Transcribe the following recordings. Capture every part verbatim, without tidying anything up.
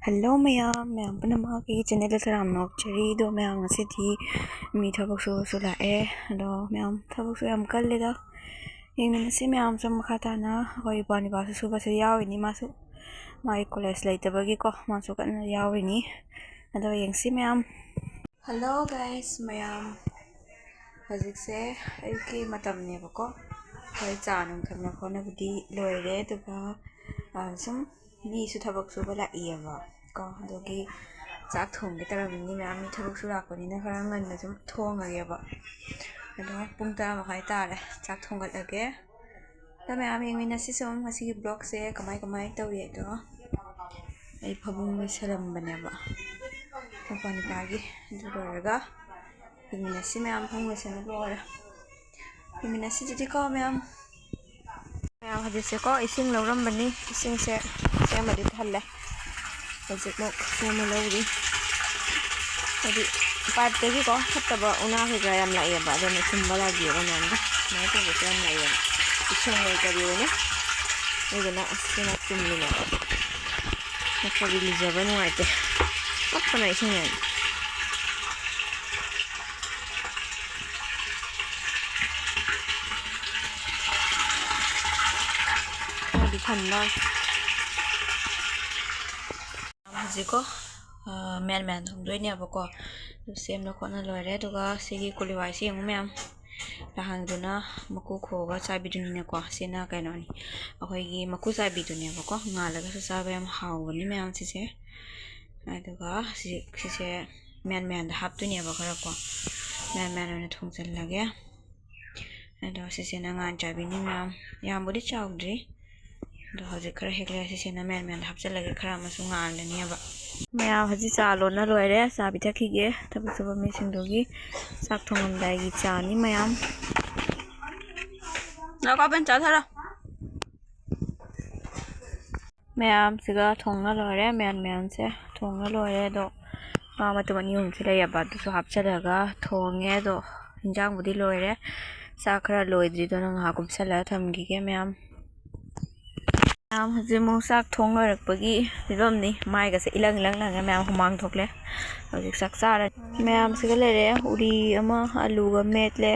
Hello ꯃꯌꯥꯝ, ꯃꯌꯥꯝ ꯄꯨꯝꯅꯃꯛ ꯑꯩꯒꯤ ꯆꯦꯅꯦꯜꯗ ꯇꯔꯥꯝꯅ ꯑꯣꯛꯆꯔꯤ꯫ ꯑꯗꯣ ꯃꯌꯥꯝ, ꯉꯁꯤꯗꯤ ꯃꯤ ꯊꯕꯛ ꯁꯨꯕꯁꯨ ꯂꯥꯛꯑꯦ꯫ ꯑꯗꯣ ꯃꯌꯥꯝ, ꯊꯕꯛꯁꯨ ꯌꯥꯝ ꯀꯜꯂꯦꯗ꯫ ꯌꯦꯡꯃꯤꯟꯅꯁꯤ ꯃꯌꯥꯝ, ꯁꯨꯝ ꯃꯈꯥ ꯇꯥꯅ꯫ ꯑꯩꯈꯣꯏ ꯏꯄ꯭ꯋꯥ ꯅꯤꯄꯥꯁꯨ ꯁꯨꯕꯁꯦ ꯌꯥꯎꯔꯤꯅꯤ, ꯃꯥꯁꯨ ꯃꯥꯒꯤ ꯀꯣꯂꯦꯖ ꯂꯩꯇꯕꯒꯤꯀꯣ, ꯃꯥꯁꯨ ꯀꯟꯅ ꯌꯥꯎꯔꯤꯅꯤ꯫ ꯑꯗꯣ ꯌꯦꯡꯁꯤ ꯃꯌꯥꯝ꯫ ꯍꯜꯂꯣ ꯒꯥꯏꯁ ꯃꯌꯥꯝ, ꯍꯧꯖꯤꯛꯁꯦ ꯑꯌꯨꯛꯀꯤ ꯃꯇꯝꯅꯦꯕꯀꯣ꯫ ꯑꯩꯈꯣꯏ ꯆꯥ ꯅꯨꯡ ꯊꯛꯅ ꯈꯣꯠꯅꯕꯗꯤ ꯂꯣꯏꯔꯦ, ꯑꯗꯨꯒ, ꯑ, ꯁꯨꯝ ꯃꯤꯁꯨ ꯊꯕꯛ ꯁꯨꯕ ꯂꯥꯛꯏꯌꯦꯕ ꯀꯣ, ꯑꯗꯨꯒꯤ ꯆꯥꯛ ꯊꯣꯡꯒꯦ ꯇꯧꯔꯝꯃꯤꯅꯤ ꯃꯌꯥꯝ꯫ ꯃꯤ ꯊꯕꯛ ꯁꯨ ꯂꯥꯛꯄꯅꯤꯅ ꯈꯔ ꯉꯟꯅ ꯁꯨꯝ ꯊꯣꯡꯉꯒꯦꯕ꯫ ꯑꯗꯣ ꯄꯨꯡ ꯇꯔꯥ ꯃꯈꯥꯏ ꯇꯥꯔꯦ, ꯆꯥꯛ ꯊꯣꯡꯒꯠꯂꯒꯦ꯫ ꯑꯗꯣ ꯃꯌꯥꯝ ꯌꯦꯡꯃꯤꯟꯅꯁꯤ ꯁꯨꯝ ꯉꯁꯤꯒꯤ ꯕ꯭ꯂꯣꯒꯁꯦ ꯀꯃꯥꯏ ꯀꯃꯥꯏ ꯇꯧꯏ ꯑꯗꯣ꯫ ꯑꯩ ꯐꯃꯨꯡ ꯂꯣꯏꯁꯜꯂꯝꯕꯅꯦꯕ ꯃꯄꯥ ꯅꯤꯄꯥꯒꯤ꯫ ꯑꯗꯨ ꯂꯣꯏꯔꯒ ꯌꯦꯡꯃꯤꯟꯅꯁꯤ ꯃꯌꯥꯝ, ꯐꯃꯨꯡ ꯂꯣꯏꯁꯜꯂ ꯂꯣꯏꯔꯦ꯫ ꯌꯦꯡꯃꯤꯟꯅꯁꯤ ꯑꯗꯨꯗꯤꯀꯣ ꯃꯌꯥꯝ꯫ ꯃꯌꯥꯝ ꯍꯧꯖꯤꯛꯁꯦꯀꯣ ꯏꯁꯤꯡ ꯂꯧꯔꯝꯕꯅꯤ, ꯏꯁꯤꯡꯁꯦ ꯁꯦꯝꯃꯗꯤ ꯊꯜꯂꯦ꯫ ꯍꯧꯖꯤꯛꯃꯨꯛ ꯁꯦꯝꯃ ꯂꯧꯔꯤ꯫ ꯍꯥꯏꯗꯤ ꯄꯥꯏꯞꯇꯒꯤꯀꯣ ꯐꯠꯇꯕ ꯎꯅꯥ ꯀꯩꯀꯥ ꯌꯥꯝ ꯂꯥꯛꯑꯦꯕ, ꯑꯗꯨꯅ ꯆꯨꯝꯕ ꯂꯥꯛꯑꯦꯕ ꯃꯌꯥꯝꯗꯣ꯫ ꯁꯨꯃꯥꯏꯅ ꯇꯧꯕꯁꯦ ꯌꯥꯝ ꯂꯥꯛꯑꯦꯕ꯫ ꯏꯁꯤꯡ ꯑꯣꯏ ꯀꯔꯤ ꯑꯣꯏꯅ꯫ ꯑꯗꯨꯗꯨꯅ ꯑꯁ ꯁꯤꯅ ꯆꯨꯝꯃꯤꯅꯦꯕ꯫ ꯅꯠꯇ꯭ꯔꯗꯤ ꯂꯨꯖꯕ ꯅꯨꯡꯉꯥꯏꯇꯦ꯫ ꯄꯛꯄꯅ ꯏꯁꯤꯡ ꯌꯥꯝ꯫ ꯈꯔꯗꯤ ꯊꯟꯕ꯫ ꯍꯧꯖꯤꯛꯀꯣ, ꯑ, ꯃꯌꯥꯟ ꯃꯌꯥꯟ ꯊꯣꯡꯗꯣꯏꯅꯦꯕꯀꯣ꯫ ꯑꯗꯨ ꯁꯦꯝꯅ ꯈꯣꯠꯅ ꯂꯣꯏꯔꯦ꯫ ꯑꯗꯨꯒ ꯁꯤꯒꯤ ꯀꯣꯂꯤ ꯍꯋꯥꯏꯁꯤ ꯌꯦꯡꯉꯨ ꯃꯌꯥꯝ꯫ ꯅꯍꯥꯟꯗꯨꯅ ꯃꯀꯨ ꯈꯣꯛꯑꯒ ꯆꯥꯕꯤꯗꯨꯅꯤꯅꯀꯣ꯫ ꯁꯤꯅ ꯀꯩꯅꯣꯅꯤ, ꯑꯩꯈꯣꯏꯒꯤ ꯃꯀꯨ ꯆꯥꯕꯤꯗꯨꯅꯦꯕꯀꯣ꯫ ꯉꯥꯜꯂꯒꯁꯨ ꯆꯥꯕ ꯌꯥꯝ ꯍꯥꯎꯕꯅꯤ ꯃꯌꯥꯝ ꯁꯤꯁꯦ꯫ ꯑꯗꯨꯒ ꯁꯤ-, ꯁꯤꯁꯦ ꯃꯌꯥꯟ ꯃꯌꯥꯟꯗ ꯍꯥꯞꯇꯣꯏꯅꯦꯕ ꯈꯔꯀꯣ꯫ ꯃꯌꯥꯟ ꯃꯌꯥꯟ ꯑꯣꯏꯅ ꯊꯣꯡꯖꯤꯜꯂꯒꯦ꯫ ꯑꯗꯣ ꯁꯤꯁꯤꯅ ꯉꯥꯟ ꯆꯥꯕꯤꯅꯤ ꯃꯌꯥꯝ꯫ ꯌꯥꯝꯕꯨꯗꯤ ꯆꯥꯎꯗ꯭ꯔꯤ꯫ ꯑꯗꯣ ꯍꯧꯖꯤꯛ ꯈꯔ ꯍꯦꯛꯂꯦ꯫ ꯁꯤꯁꯤꯅ ꯃꯌꯥꯟ ꯃꯌꯥꯟꯗ ꯍꯥꯞꯆꯤꯜꯂꯒꯦ, ꯈꯔ ꯑꯃꯁꯨ ꯉꯥꯜꯂꯅꯦꯕ꯫ ꯃꯌꯥꯝ ꯍꯧꯖꯤꯛ ꯆꯥ ꯂꯣꯟꯅ ꯂꯣꯏꯔꯦ꯫ ꯆꯥ ꯄꯤꯊꯛꯈꯤꯒꯦ ꯊꯕꯛ ꯁꯨꯕ ꯃꯤꯁꯤꯡꯗꯨꯒꯤ꯫ ꯆꯥꯛ ꯊꯣꯡꯉꯝꯗꯥꯏꯒꯤ ꯆꯥꯅꯤ ꯃꯌꯥꯝ꯫ ꯂꯥꯛꯑꯣ ꯀꯥꯕꯦꯟ ꯆꯥꯊꯔꯣ꯫ ꯃꯌꯥꯝꯁꯤꯒ ꯊꯣꯡꯅ ꯂꯣꯏꯔꯦ꯫ ꯃꯌꯥꯟ ꯃꯌꯥꯟꯁꯦ ꯊꯣꯡꯅ ꯂꯣꯏꯔꯦ꯫ ꯑꯗꯣ ꯉꯥ ꯃꯇꯨꯝ ꯑꯅꯤ ꯑꯍꯨꯝꯁꯨ ꯂꯩꯌꯦꯕ, ꯑꯗꯨꯁꯨ ꯍꯥꯞꯆꯤꯜꯂꯒ ꯊꯣꯡꯉꯦ꯫ ꯑꯗꯣ ꯍꯤꯟꯖꯥꯡꯕꯨꯗꯤ ꯂꯣꯏꯔꯦ꯫ ꯆꯥꯛ ꯈꯔ ꯂꯣꯏꯗ꯭ꯔꯤꯗꯨꯅ ꯉꯥꯏꯍꯥꯛ ꯀꯨꯞꯁꯜꯂꯒ ꯊꯝꯈꯤꯒꯦ ꯃꯌꯥꯝ꯫ ꯃꯌꯥꯝ ꯍꯧꯖꯤꯛ ꯑꯃꯨꯛ ꯆꯥꯛ ꯊꯣꯡ ꯂꯣꯏꯔꯛꯄꯒꯤ ꯐꯤꯕꯝꯅꯤ꯫ ꯃꯥꯏꯒꯁꯦ ꯏꯂꯪ ꯏꯂꯪ ꯂꯪꯉꯦ꯫ ꯃꯌꯥꯝ ꯍꯨꯃꯥꯡ ꯊꯣꯛꯂꯦ꯫ ꯍꯧꯖꯤꯛ ꯆꯥꯛ ꯆꯥꯔꯅꯤ꯫ ꯃꯌꯥꯝꯁꯤꯒ ꯂꯩꯔꯦ꯫ ꯎꯔꯤ ꯑꯃ ꯑꯂꯨꯒ ꯃꯦꯠꯂꯦ꯫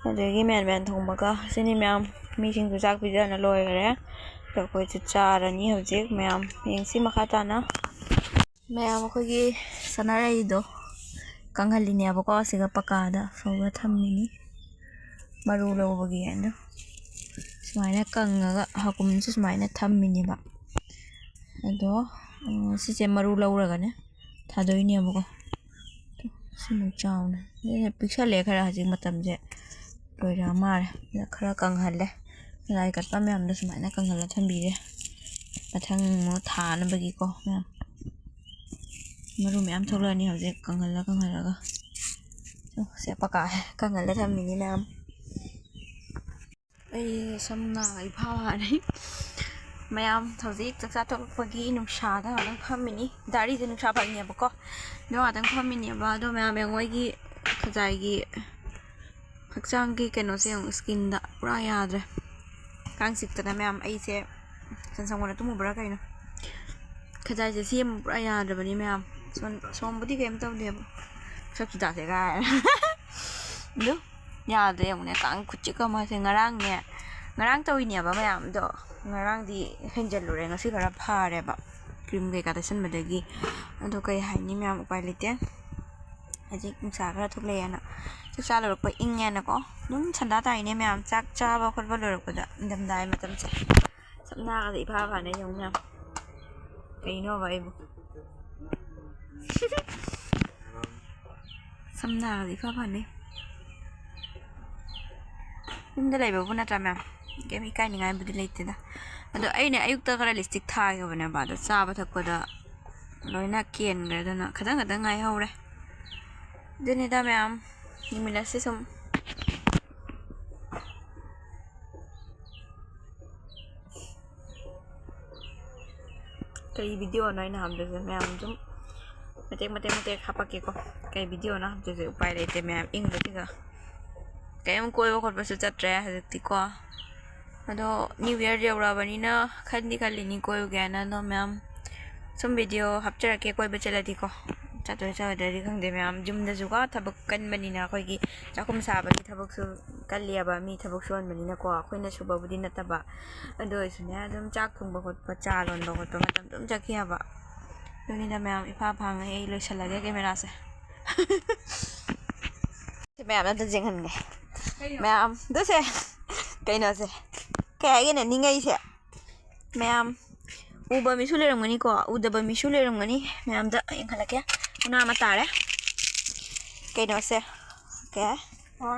ꯑꯗꯒꯤ ꯃꯌꯥꯟ ꯃꯌꯥꯟ ꯊꯣꯡꯕꯒ꯫ ꯁꯤꯅꯤ ꯃꯌꯥꯝ꯫ ꯃꯤꯁꯤꯡꯁꯨ ꯆꯥꯛ ꯄꯤꯖꯅ ꯂꯣꯏꯈꯔꯦ꯫ ꯑꯗꯣ ꯑꯩꯈꯣꯏꯁꯨ ꯆꯥꯔꯅꯤ ꯍꯧꯖꯤꯛ꯫ ꯃꯌꯥꯝ ꯌꯦꯡꯁꯤ ꯃꯈꯥ ꯇꯥꯅ꯫ ꯃꯌꯥꯝ ꯑꯩꯈꯣꯏꯒꯤ ꯁꯅꯥꯔꯩꯗꯣ ꯀꯪꯍꯜꯂꯤꯅꯦꯕꯀꯣ꯫ ꯁꯤꯒ ꯄꯀꯥꯗ ꯐꯧꯔ ꯊꯝꯃꯤꯅꯤ꯫ ꯃꯔꯨ ꯂꯧꯕꯒꯤ ꯑꯗꯣ ꯁꯨꯃꯥꯏꯅ ꯀꯪꯉꯒ ꯍꯥꯀꯨꯝꯁꯨ ꯁꯨꯃꯥꯏꯅ ꯊꯝꯃꯤꯅꯦꯕ꯫ ꯑꯗꯣ, ꯎꯝ, ꯁꯤꯁꯦ ꯃꯔꯨ ꯂꯧꯔꯒꯅꯦ ꯊꯥꯗꯣꯛꯏꯅꯦꯕꯀꯣ꯫ ꯁꯤꯃꯨꯛ ꯆꯥꯎꯅ꯫ ꯑꯗꯨꯅ ꯄꯤꯛꯁꯜꯂꯦ ꯈꯔ ꯍꯧꯖꯤꯛ ꯃꯇꯝꯁꯦ꯫ ꯂꯣꯏꯔ ꯃꯥꯜꯂꯦ꯫ ꯑꯗ ꯈꯔ ꯀꯪꯍꯜꯂꯦ꯫ ꯂꯥꯏ ꯀꯠꯄ ꯃꯌꯥꯝꯗꯣ ꯁꯨꯃꯥꯏꯅ ꯀꯪꯍꯜꯂ ꯊꯝꯕꯤꯔꯦ꯫ ꯃꯊꯪ ꯑꯃꯨꯛ ꯊꯥꯅꯕꯒꯤꯀꯣ ꯃꯌꯥꯝ꯫ ꯃꯔꯨ ꯃꯌꯥꯝ ꯊꯣꯛꯂꯛꯑꯅꯤ ꯍꯧꯖꯤꯛ ꯀꯪꯍꯜꯂ ꯀꯪꯍꯜꯂꯒ꯫ ꯁꯦ ꯄꯀꯥ ꯀꯪꯍꯜꯂ ꯊꯝꯃꯤꯅꯤ ꯃꯌꯥꯝ꯫ ꯑꯩ ꯁꯝ ꯅꯥꯒ ꯏꯐꯥ ꯐꯥꯔꯦ꯫ ꯃꯌꯥꯝ ꯍꯧꯖꯤꯛ ꯆꯥꯛꯆꯥ ꯇꯣꯛꯂꯛꯄꯒꯤ ꯅꯨꯡꯁꯥꯗ ꯉꯥꯛꯇꯪ ꯐꯝꯃꯤꯅꯤ꯫ ꯗꯥꯔꯤꯁꯦ ꯅꯨꯡꯁꯥ ꯐꯪꯉꯦꯕꯀꯣ꯫ ꯑꯗꯣ ꯉꯥꯛꯇꯪ ꯐꯝꯃꯤꯅꯦꯕ꯫ ꯑꯗꯣ ꯃꯌꯥꯝ ꯌꯦꯡꯉꯣ ꯑꯩꯒꯤ ꯈꯖꯥꯏꯒꯤ ꯍꯛꯆꯥꯡꯒꯤ ꯀꯩꯅꯣꯁꯦ ꯌꯦꯡꯉꯣ, ꯁ꯭ꯀꯤꯟꯗ ꯄꯨꯔꯥ ꯌꯥꯗ꯭ꯔꯦ꯫ ꯀꯥꯡ ꯆꯤꯛꯇꯅ ꯃꯌꯥꯝ ꯑꯩꯁꯦ ꯁꯟꯁꯪ ꯑꯣꯏꯅ ꯇꯨꯝꯃꯨꯕ꯭ꯔꯥ ꯀꯩꯅꯣ? ꯈꯖꯥꯏꯁꯦ ꯁꯦꯝꯕ ꯄꯨꯔꯥ ꯌꯥꯗ꯭ꯔꯕꯅꯤ ꯃꯌꯥꯝ꯫ ꯁꯣꯝ-, ꯁꯣꯝꯕꯨꯗꯤ ꯀꯩꯝ ꯇꯧꯗꯦꯕ꯫ ꯁꯛꯁꯨ ꯇꯥꯁꯦ ꯀꯥꯏ꯫ ꯑꯗꯨ ꯌꯥꯗ꯭ꯔꯦ ꯌꯦꯡꯉꯨꯅꯦ, ꯀꯥꯡ ꯈꯨꯆꯤꯛ ꯑꯃꯁꯦ꯫ ꯉꯔꯥꯡꯅꯦ, ꯉꯔꯥꯡ ꯇꯧꯔꯤꯅꯦꯕ ꯃꯌꯥꯝꯗꯣ꯫ ꯉꯔꯥꯡꯗꯤ ꯍꯦꯟꯖꯜꯂꯨꯔꯦ, ꯉꯁꯤ ꯈꯔ ꯐꯔꯦꯕ꯫ ꯀ꯭ꯔꯤꯝ ꯀꯩꯀꯥ ꯇꯩꯁꯟꯕꯗꯒꯤ꯫ ꯑꯗꯣ ꯀꯩ ꯍꯥꯏꯅꯤ ꯃꯌꯥꯝ, ꯎꯄꯥꯏ ꯂꯩꯇꯦ꯫ ꯍꯧꯖꯤꯛ ꯅꯨꯡꯁꯥ ꯈꯔ ꯊꯣꯛꯂꯛꯑꯦꯅ꯫ ꯆꯥꯛ ꯆꯥ ꯂꯣꯏꯔꯛꯄ ꯏꯪꯉꯦꯅꯀꯣ꯫ ꯑꯗꯨꯝ ꯁꯟꯗꯥ ꯇꯥꯏꯅꯦ ꯃꯌꯥꯝ, ꯆꯥꯛ ꯆꯥꯕ ꯈꯣꯠꯄ ꯂꯣꯏꯔꯛꯄꯗ, ꯏꯪꯊꯝꯊꯥꯒꯤ ꯃꯇꯝꯁꯦ꯫ ꯁꯝꯅꯥꯒꯁꯦ ꯏꯐꯥ ꯐꯥꯅ ꯌꯦꯡꯉꯨ ꯃꯌꯥꯝ꯫ ꯀꯩꯅꯣꯕ ꯑꯩꯕꯨ꯫ ꯁꯝꯅꯥꯒꯁꯦ ꯏꯐꯥ ꯐꯥꯅꯤ꯫ ꯌꯨꯝꯗ ꯂꯩꯕꯕꯨ ꯅꯠꯇ꯭ꯔꯥ ꯃꯌꯥꯝ? ꯀꯩꯝ ꯏꯀꯥꯏꯅꯤꯡꯉꯥꯏꯕꯨꯗꯤ ꯂꯩꯇꯦꯗ꯫ ꯑꯗꯣ ꯑꯩꯅ ꯑꯌꯨꯛꯇ ꯈꯔ ꯂꯤꯞꯁꯇꯤꯛ ꯊꯥꯈꯤꯕꯅꯦꯕ, ꯑꯗꯣ ꯆꯥꯕ ꯊꯛꯄꯗ ꯂꯣꯏꯅ ꯀꯦꯟꯈ꯭ꯔꯦ꯫ ꯑꯗꯨꯅ ꯈꯤꯇꯪ ꯈꯤꯇꯪ ꯉꯥꯏꯍꯧꯔꯦ꯫ ꯑꯗꯨꯅꯤꯗ ꯃꯌꯥꯝ, ꯅꯨꯃꯤꯠ ꯑꯁꯤ ꯁꯨꯝ꯫ ꯀꯔꯤ ꯚꯤꯗꯤꯑꯣꯅꯣ ꯑꯩꯅ ꯍꯥꯞꯇꯣꯏꯁꯦ? ꯃꯌꯥꯝ ꯑꯗꯨꯝ ꯃꯇꯦꯛ ꯃꯇꯦꯛ ꯃꯇꯦꯛ ꯍꯥꯞꯄꯛꯀꯦꯀꯣ꯫ ꯀꯩ ꯚꯤꯗꯤꯑꯣꯅꯣ ꯍꯥꯞꯇꯣꯏꯁꯦ? ꯎꯄꯥꯏ ꯂꯩꯇꯦ ꯃꯌꯥꯝ, ꯏꯪꯕꯁꯤꯒ꯫ ꯀꯩꯝ ꯀꯣꯏꯕ ꯈꯣꯠꯄꯁꯨ ꯆꯠꯇ꯭ꯔꯦ ꯍꯧꯖꯤꯛꯇꯤꯀꯣ꯫ ꯑꯗꯣ New Year ꯌꯧꯔꯛꯑꯕꯅꯤꯅ ꯈꯟꯗꯤ ꯈꯜꯂꯤꯅꯤ ꯀꯣꯏꯔꯨꯒꯦ ꯍꯥꯏꯅ꯫ ꯑꯗꯣ ꯃꯌꯥꯝ ꯁꯨꯝ video ꯍꯥꯞꯆꯔꯛꯀꯦ ꯀꯣꯏꯕ ꯆꯠꯂꯗꯤꯀꯣ꯫ ꯆꯠꯇꯣꯏ ꯆꯠꯂꯣꯏꯗ꯭ꯔꯗꯤ ꯈꯪꯗꯦ ꯃꯌꯥꯝ꯫ ꯌꯨꯝꯗꯁꯨꯀꯣ ꯊꯕꯛ ꯀꯟꯕꯅꯤꯅ ꯑꯩꯈꯣꯏꯒꯤ ꯆꯥꯛꯈꯨꯝ ꯁꯥꯕꯒꯤ ꯊꯕꯛꯁꯨ ꯀꯜꯂꯤꯑꯕ꯫ ꯃꯤ ꯊꯕꯛ ꯁꯨꯍꯟꯕꯅꯤꯅꯀꯣ꯫ ꯑꯩꯈꯣꯏꯅ ꯁꯨꯕꯕꯨꯗꯤ ꯅꯠꯇꯕ꯫ ꯑꯗꯨ ꯑꯣꯏꯔꯁꯨꯅꯦ ꯑꯗꯨꯝ ꯆꯥꯛ ꯊꯣꯡꯕ ꯈꯣꯠꯄ, ꯆꯥ ꯂꯣꯟꯕ ꯈꯣꯠꯄ ꯃꯇꯝ ꯑꯗꯨꯝ ꯆꯠꯈꯤ ꯍꯥꯏꯕ꯫ ꯑꯗꯨꯅꯤꯗ ꯃꯌꯥꯝ ꯏꯐꯥ ꯐꯥꯉꯩ ꯑꯩ ꯂꯣꯏꯁꯤꯜꯂꯒꯦ cameraꯁꯦ꯫ ꯁꯤ ꯃꯌꯥꯝ ꯑꯝꯇ ꯌꯦꯡꯍꯟꯒꯦ꯫ ꯃꯌꯥꯝ ꯑꯗꯨꯁꯦ ꯀꯩꯅꯣꯁꯦ ꯀꯩ ꯍꯥꯏꯒꯦꯅꯦ ꯅꯤꯡꯉꯩꯁꯦ꯫ ꯃꯌꯥꯝ ꯎꯕ ꯃꯤꯁꯨ ꯂꯩꯔꯝꯒꯅꯤꯀꯣ, ꯎꯗꯕ ꯃꯤꯁꯨ ꯂꯩꯔꯝꯒꯅꯤ꯫ ꯃꯌꯥꯝꯗ ꯌꯦꯡꯍꯜꯂꯛꯀꯦ꯫ ꯎꯅꯥ ꯑꯃ ꯇꯥꯔꯦ꯫ ꯀꯩꯅꯣꯁꯦ ꯀꯩ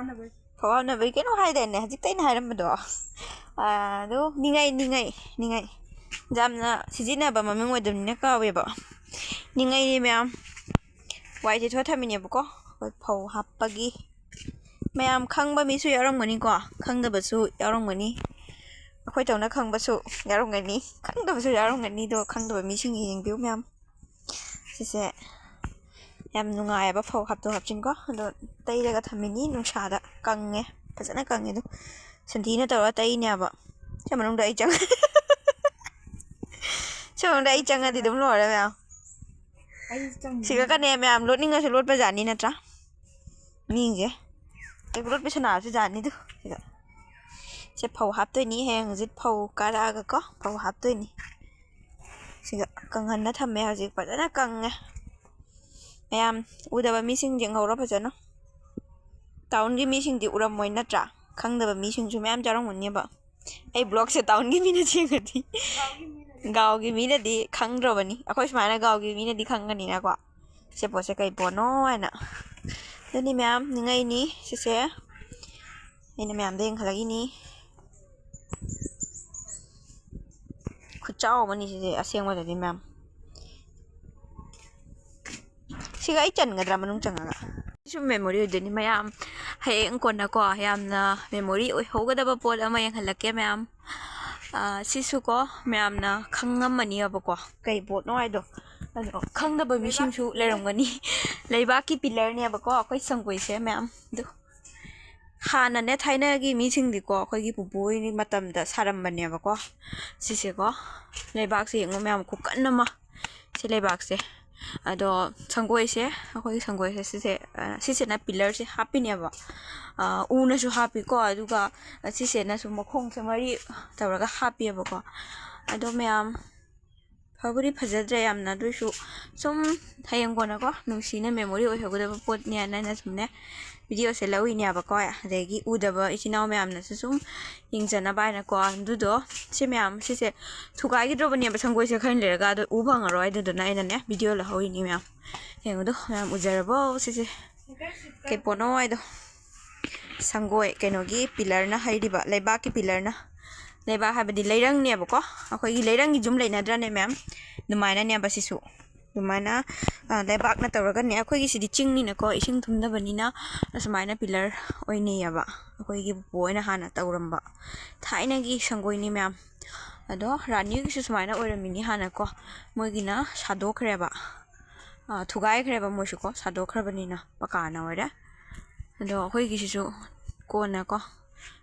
ꯐꯥꯎꯅꯕꯩ ꯀꯩꯅꯣ ꯍꯥꯏꯗꯥꯏꯅꯦ ꯍꯧꯖꯤꯛꯇ ꯑꯩꯅ ꯍꯥꯏꯔꯝꯕꯗꯣ꯫ ꯑꯗꯣ ꯅꯤꯡꯉꯩ ꯅꯤꯡꯉꯩ ꯅꯤꯡꯉꯩ ꯌꯥꯝꯅ ꯁꯤꯖꯤꯟꯅꯕ ꯃꯃꯤꯡ ꯑꯣꯏꯗꯕꯅꯤꯅ ꯀꯥꯎꯋꯦꯕ꯫ ꯅꯤꯡꯉꯩꯅꯤ ꯃꯌꯥꯝ꯫ ꯋꯥꯏ ꯇꯩꯊꯣꯛꯑ ꯊꯝꯃꯤꯅꯦꯕꯀꯣ꯫ ꯑꯩꯈꯣꯏ ꯐꯧ ꯍꯥꯞꯄꯒꯤ꯫ ꯃꯌꯥꯝ ꯈꯪꯕ ꯃꯤꯁꯨ ꯌꯥꯎꯔꯝꯒꯅꯤꯀꯣ, ꯈꯪꯗꯕꯁꯨ ꯌꯥꯎꯔꯝꯒꯅꯤ꯫ ꯑꯩꯈꯣꯏ ꯇꯧꯅ ꯈꯪꯕꯁꯨ ꯌꯥꯎꯔꯝꯒꯅꯤ, ꯈꯪꯗꯕꯁꯨ ꯌꯥꯎꯔꯝꯒꯅꯤ꯫ ꯑꯗꯣ ꯈꯪꯗꯕ ꯃꯤꯁꯤꯡ ꯌꯦꯡꯕꯤꯌꯨ ꯃꯌꯥꯝ꯫ ꯁꯤꯁꯦ ꯌꯥꯝ ꯅꯨꯡꯉꯥꯏꯌꯦꯕ ꯐꯧ ꯍꯥꯞꯇꯣꯛ ꯍꯥꯞꯆꯤꯟꯀꯣ꯫ ꯑꯗꯣ ꯇꯩꯔꯒ ꯊꯝꯃꯤꯅꯤ ꯅꯨꯡꯁꯥꯗ꯫ ꯀꯪꯉꯦ, ꯐꯖꯅ ꯀꯪꯉꯦ꯫ ꯑꯗꯣ ꯁꯟꯊꯤꯅ ꯇꯧꯔꯒ ꯇꯩꯅꯦꯕ꯫ ꯁꯤ ꯃꯅꯨꯡꯗ ꯑꯩ ꯆꯪ ꯁꯤ ꯃꯅꯨꯡꯗ ꯑꯩ ꯆꯪꯉꯗꯤ ꯑꯗꯨꯝ ꯂꯣꯏꯔꯦ ꯃꯌꯥꯝ꯫ ꯁꯤꯒ ꯀꯅꯦ ꯃꯌꯥꯝ ꯂꯣꯠꯅꯤꯡꯉꯁꯨ ꯂꯣꯠꯄ ꯖꯥꯠꯅꯤ ꯅꯠꯇ꯭ꯔꯥ? ꯃꯤꯁꯦ ꯀꯩ ꯂꯣꯠꯄ ꯁꯅꯥꯁꯨ ꯖꯥꯠꯅꯤꯗꯨ꯫ ꯁꯤꯒ ꯁꯦ ꯐꯧ ꯍꯥꯞꯇꯣꯏꯅꯤ꯫ ꯍꯌꯦꯡ ꯍꯧꯖꯤꯛ ꯐꯧ ꯀꯥꯔꯛꯑꯒꯀꯣ ꯐꯧ ꯍꯥꯞꯇꯣꯏꯅꯤ꯫ ꯁꯤꯒ ꯀꯪꯍꯟꯅ ꯊꯝꯃꯦ꯫ ꯍꯧꯖꯤꯛ ꯐꯖꯅ ꯀꯪꯉꯦ꯫ ꯃꯌꯥꯝ ꯎꯗꯕ ꯃꯤꯁꯤꯡ ꯌꯦꯡꯍꯧꯔꯣ ꯐꯖꯅ꯫ ꯇꯥꯎꯟꯒꯤ ꯃꯤꯁꯤꯡꯗꯤ ꯎꯔꯝꯃꯣꯏ ꯅꯠꯇ꯭ꯔꯥ? ꯈꯪꯗꯕ ꯃꯤꯁꯤꯡꯁꯨ ꯃꯌꯥꯝ ꯌꯥꯎꯔꯝꯒꯅꯦꯕ꯫ ꯑꯩ vlogꯁꯦ ꯇꯥꯎꯟꯒꯤ ꯃꯤꯅ ꯌꯦꯡꯉꯗꯤ, ꯒꯥꯎꯒꯤ ꯃꯤꯅꯗꯤ ꯈꯪꯗ꯭ꯔꯕꯅꯤ ꯑꯩꯈꯣꯏ ꯁꯨꯃꯥꯏꯅ ꯒꯥꯎꯒꯤ ꯃꯤꯅꯗꯤ ꯈꯪꯒꯅꯤꯅꯀꯣ꯫ ꯁꯤ ꯄꯣꯠꯁꯦ ꯀꯩ ꯄꯣꯠꯅꯣ ꯍꯥꯏꯅ꯫ ꯑꯗꯨꯅꯤ ꯃꯌꯥꯝ ꯅꯤꯡꯉꯩꯅꯤ ꯁꯤꯁꯦ꯫ ꯑꯩꯅ ꯃꯌꯥꯝꯗ ꯌꯦꯡꯈꯠꯂꯛꯏꯅꯤ꯫ ꯈꯨꯠꯆꯥꯎ ꯑꯃꯅꯤ ꯁꯤꯗꯤ ꯑꯁꯦꯡꯕꯗꯗꯤ ꯃꯌꯥꯝ꯫ ꯁꯤꯒ ꯑꯩ ꯆꯟꯒꯗ꯭ꯔꯥ ꯃꯅꯨꯡ ꯆꯪꯉꯒ? ꯁꯨꯝ memory ꯑꯣꯏꯗꯣꯏꯅꯤ ꯃꯌꯥꯝ꯫ ꯍꯌꯦꯡ ꯀꯣꯟꯅꯀꯣ ꯌꯥꯝꯅ memory ꯑꯣꯏꯍꯧꯒꯗꯕ ꯄꯣꯠ ꯑꯃ ꯌꯦꯡꯍꯜꯂꯛꯀꯦ ꯃꯌꯥꯝ꯫ ꯁꯤꯁꯨꯀꯣ ꯃꯌꯥꯝꯅ ꯈꯪꯉꯝꯃꯅꯤꯕꯀꯣ ꯀꯩ ꯄꯣꯠꯅꯣ ꯍꯥꯏꯗꯣ꯫ ꯑꯗꯣ ꯈꯪꯗꯕ ꯃꯤꯁꯤꯡꯁꯨ ꯂꯩꯔꯝꯒꯅꯤ꯫ ꯂꯩꯕꯥꯛꯀꯤ pillarꯅꯦꯕꯀꯣ ꯑꯩꯈꯣꯏ ꯁꯪꯒꯣꯏꯁꯦ ꯃꯌꯥꯝ꯫ ꯑꯗꯨ ꯍꯥꯟꯅꯅꯦ, ꯊꯥꯏꯅꯒꯤ ꯃꯤꯁꯤꯡꯗꯤꯀꯣ, ꯑꯩꯈꯣꯏꯒꯤ ꯄꯨꯄꯨ ꯍꯣꯏꯒꯤ ꯃꯇꯝꯗ ꯁꯥꯔꯝꯕꯅꯦꯕꯀꯣ꯫ ꯁꯤꯁꯦꯀꯣ, ꯂꯩꯕꯥꯛꯁꯦ ꯌꯦꯡꯉꯣ ꯃꯌꯥꯝ, ꯈꯨꯀꯟ ꯑꯃ꯫ ꯁꯤ ꯂꯩꯕꯥꯛꯁꯦ꯫ ꯑꯗꯣ ꯁꯪꯒꯣꯏꯁꯦ, ꯑꯩꯈꯣꯏꯒꯤ ꯁꯪꯒꯣꯏꯁꯦ, ꯁꯤꯁꯦ, ꯑ, ꯁꯤꯁꯤꯅ ꯄꯤꯂꯔꯁꯦ ꯍꯥꯞꯄꯤꯅꯦꯕ꯫ ꯑ, ꯎꯅꯁꯨ ꯍꯥꯞꯄꯤꯀꯣ, ꯑꯗꯨꯒ ꯁꯤꯁꯤꯅꯁꯨ ꯃꯈꯣꯡꯁꯦ ꯃꯔꯤ ꯇꯧꯔꯒ ꯍꯥꯞꯄꯤꯑꯕꯀꯣ꯫ ꯑꯗꯣ ꯃꯌꯥꯝ, ꯐꯕꯨꯗꯤ ꯐꯖꯗ꯭ꯔꯦ ꯌꯥꯝꯅ, ꯑꯗꯨꯏꯁꯨ ꯁꯨꯝ ꯍꯌꯦꯡ ꯀꯣꯟꯅꯀꯣ, ꯅꯨꯡꯁꯤꯅ memory ꯑꯣꯏꯍꯧꯒꯗꯕ ꯄꯣꯠꯅꯦꯅ ꯑꯩꯅ ꯁꯨꯝꯅꯦ, video ꯁꯦ ꯂꯧꯔꯤꯅꯦꯕꯀꯣ꯫ ꯑꯗꯒꯤ ꯎꯗꯕ ꯏꯆꯤꯟ ꯏꯅꯥꯎ ꯃꯌꯥꯝꯅꯁꯨ ꯁꯨꯝ ꯌꯦꯡꯖꯅꯕ ꯍꯥꯏꯅꯀꯣ꯫ ꯑꯗꯨꯗꯣ ꯁꯤ ꯃꯌꯥꯝ, ꯁꯤꯁꯦ ꯊꯨꯒꯥꯏꯈꯤꯗ꯭ꯔꯕꯅꯦꯕ ꯁꯪꯒꯣꯏꯁꯦ, ꯈꯔ ꯂꯩꯔꯒ꯫ ꯑꯗꯣ ꯎ ꯐꯪꯉꯔꯣꯏ, ꯑꯗꯨꯗꯨꯅ ꯑꯩꯅꯅꯦ, video ꯂꯧꯍꯧꯔꯤꯅꯤ ꯃꯌꯥꯝ꯫ ꯌꯦꯡꯉꯨꯗꯣ ꯃꯌꯥꯝ, ꯎꯖꯔꯕꯣ? ꯁꯤꯁꯦ ꯀꯩ ꯄꯣꯠꯅꯣ ꯍꯥꯏꯗꯣ꯫ ꯁꯪꯒꯣꯏ, ꯀꯩꯅꯣꯒꯤ ꯄꯤꯂꯔꯅ ꯍꯩꯔꯤꯕ, ꯂꯩꯕꯥꯛꯀꯤ ꯄꯤꯂꯔꯅ꯫ ꯂꯩꯕꯥꯛ ꯍꯥꯏꯕꯗꯤ ꯂꯩꯔꯪꯅꯦꯕꯀꯣ꯫ ꯑꯩꯈꯣꯏꯒꯤ ꯂꯩꯔꯪꯒꯤ ꯌꯨꯝ ꯂꯩꯅꯗ꯭ꯔꯅꯦ ꯃꯌꯥꯝ? ꯑꯗꯨꯃꯥꯏꯅꯅꯦꯕ ꯁꯤꯁꯨ꯫ ꯑꯗꯨꯃꯥꯏꯅ, ꯑ, ꯂꯩꯕꯥꯛꯅ ꯇꯧꯔꯒꯅꯦ, ꯑꯩꯈꯣꯏꯒꯤ ꯁꯤꯗꯤ ꯆꯤꯡꯅꯤꯅꯀꯣ, ꯏꯁꯤꯡ ꯊꯨꯝꯗꯕꯅꯤꯅ ꯑꯁꯨꯃꯥꯏꯅ ꯄꯤꯂꯔ ꯑꯣꯏꯅꯩꯌꯦꯕ꯫ ꯑꯩꯈꯣꯏꯒꯤ ꯄꯨꯄꯨ ꯍꯣꯏꯅ ꯍꯥꯟꯅ ꯇꯧꯔꯝꯕ ꯊꯥꯏꯅꯒꯤ ꯁꯪꯒꯣꯏꯅꯤ ꯃꯌꯥꯝ꯫ ꯑꯗꯣ ꯔꯥꯅꯤꯒꯤꯁꯨ ꯁꯨꯃꯥꯏꯅ ꯑꯣꯏꯔꯝꯃꯤꯅꯤ ꯍꯥꯟꯅꯀꯣ꯫ ꯃꯣꯏꯒꯤꯅ ꯁꯥꯗꯣꯛꯈ꯭ꯔꯦꯕ꯫ ꯑ, ꯊꯨꯒꯥꯏꯈ꯭ꯔꯦꯕ ꯃꯣꯏꯁꯨꯀꯣ, ꯁꯥꯗꯣꯛꯈ꯭ꯔꯕꯅꯤꯅ ꯄꯀꯥꯅ ꯑꯣꯏꯔꯦ꯫ ꯑꯗꯣ ꯑꯩꯈꯣꯏꯒꯤꯁꯤꯁꯨ ꯀꯣꯟꯅꯀꯣ,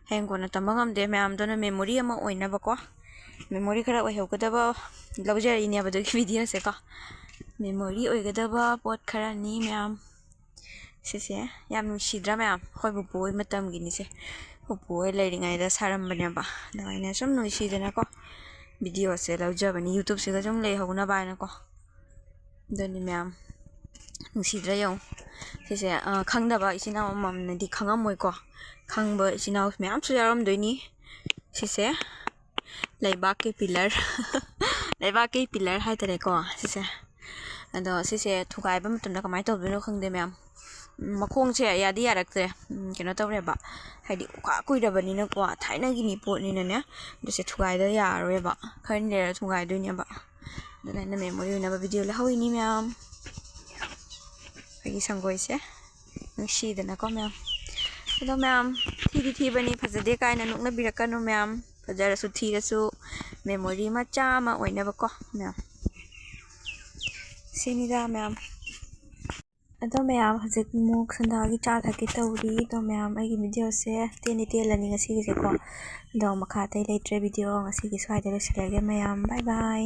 ꯍꯌꯦꯡ ꯀꯣꯟꯅ ꯇꯝꯕ ꯉꯝꯗꯦ ꯃꯌꯥꯝꯗꯨꯅ, memory ꯑꯃ ꯑꯣꯏꯅꯕꯀꯣ꯫ Memory ꯈꯔ ꯑꯣꯏꯍꯧꯒꯗꯕ ꯂꯧꯖꯔꯛꯏꯅꯦꯕ ꯑꯗꯨꯒꯤ video ꯁꯦꯀꯣ꯫ Memory ꯑꯣꯏꯒꯗꯕ ꯄꯣꯠ ꯈꯔꯅꯤ ꯃꯌꯥꯝ꯫ ꯁꯤꯁꯦ ꯌꯥꯝ ꯅꯨꯡꯁꯤꯗ꯭ꯔꯥ ꯃꯌꯥꯝ? ꯑꯩꯈꯣꯏ ꯄꯨꯄꯨ ꯍꯣꯏ ꯃꯇꯝꯒꯤꯅꯤꯁꯦ꯫ ꯄꯨꯄꯨ ꯍꯣꯏ ꯂꯩꯔꯤꯉꯩꯗ ꯁꯥꯔꯝꯕꯅꯦꯕ꯫ ꯑꯗꯨꯃꯥꯏꯅ ꯁꯨꯝ ꯅꯨꯡꯁꯤꯗꯅꯀꯣ, video ꯁꯦ ꯂꯧꯖꯕꯅꯤ, YouTube ꯁꯤꯒ ꯁꯨꯝ ꯂꯩꯍꯧꯅꯕ ꯍꯥꯏꯅꯀꯣ꯫ ꯑꯗꯨꯅꯤ ꯃꯌꯥꯝ, ꯅꯨꯡꯁꯤꯗ꯭ꯔꯥ ꯌꯦꯡꯉꯨ꯫ ꯁꯤꯁꯦ, ꯑ, ꯈꯪꯗꯕ ꯏꯆꯤꯟ ꯏꯅꯥꯎ ꯑꯃꯃꯝꯅꯗꯤ ꯈꯪꯉꯝꯃꯣꯏꯀꯣ꯫ ꯈꯪꯕ ꯏꯆꯤꯟ ꯏꯅꯥꯎ ꯃꯌꯥꯝꯁꯨ ꯌꯥꯎꯔꯝꯗꯣꯏꯅꯤ꯫ ꯁꯤꯁꯦ ꯂꯩꯕꯥꯛꯀꯤ ꯄꯤꯂꯔ꯫ ꯂꯩꯕꯥꯛꯀꯤ ꯄꯤꯂꯔ ꯍꯥꯏꯇꯥꯔꯦꯀꯣ ꯁꯤꯁꯦ꯫ ꯑꯗꯣ ꯁꯤꯁꯦ ꯊꯨꯒꯥꯏꯕ ꯃꯇꯝꯗ ꯀꯃꯥꯏꯅ ꯇꯧꯗꯣꯏꯅꯣ ꯈꯪꯗꯦ ꯃꯌꯥꯝ꯫ ꯎꯝ, ꯃꯈꯣꯡꯁꯦ ꯌꯥꯗꯤ ꯌꯥꯔꯛꯇ꯭ꯔꯦ꯫ ꯎꯝ, ꯀꯩꯅꯣ ꯇꯧꯔꯦꯕ, ꯍꯥꯏꯗꯤ ꯎꯈꯥ ꯀꯨꯏꯔꯕꯅꯤꯅꯀꯣ, ꯊꯥꯏꯅꯒꯤꯅꯤ ꯄꯣꯠꯅꯤꯅꯅꯦ꯫ ꯑꯗꯨꯁꯦ ꯊꯨꯒꯥꯏꯗ ꯌꯥꯔꯔꯣꯏꯕ, ꯈꯔ ꯂꯩꯔ ꯊꯨꯒꯥꯏꯗꯣꯏꯅꯦꯕ꯫ ꯑꯗꯨꯅ ꯑꯩꯅ memory ꯑꯣꯏꯅꯕ video ꯂꯧꯍꯧꯔꯤꯅꯤ ꯃꯌꯥꯝ꯫ ꯑꯩꯈꯣꯏꯒꯤ ꯁꯪꯒꯣꯏꯁꯦ ꯅꯨꯡꯁꯤꯗꯅꯀꯣ ꯃꯌꯥꯝ꯫ ꯑꯗꯣ ꯃꯌꯥꯝ, ꯊꯤꯗꯤ ꯊꯤꯕꯅꯤ, ꯐꯖꯗꯦ ꯀꯥꯏꯅ ꯅꯣꯛꯅꯕꯤꯔꯛꯀꯅꯨ ꯃꯌꯥꯝ꯫ ꯐꯖꯔꯁꯨ ꯊꯤꯔꯁꯨ memory ꯃꯆꯥ ꯑꯃ ꯑꯣꯏꯅꯕꯀꯣ ꯃꯌꯥꯝ꯫ ꯁꯤꯅꯤꯗ ꯃꯌꯥꯝ꯫ ꯑꯗꯣ ꯃꯌꯥꯝ, ꯍꯧꯖꯤꯛ ꯑꯃꯨꯛ ꯁꯟꯗꯥꯒꯤ ꯆꯥ ꯊꯛꯀꯦ ꯇꯧꯔꯤ꯫ ꯑꯗꯣ ꯃꯌꯥꯝ, ꯑꯩꯒꯤ ꯚꯤꯗꯤꯑꯣꯁꯦ ꯇꯦꯟꯗꯤ ꯇꯦꯜꯂꯅꯤ ꯉꯁꯤꯒꯤꯁꯦꯀꯣ꯫ ꯑꯗꯣ ꯃꯈꯥ ꯑꯇꯩ ꯂꯩꯇ꯭ꯔꯦ꯫ ꯚꯤꯗꯤꯑꯣ ꯉꯁꯤꯒꯤ ꯁ꯭ꯋꯥꯏꯗ ꯂꯣꯏꯁꯤꯜꯂꯒꯦ ꯃꯌꯥꯝ꯫ ꯕꯥꯏ ꯕꯥꯏ꯫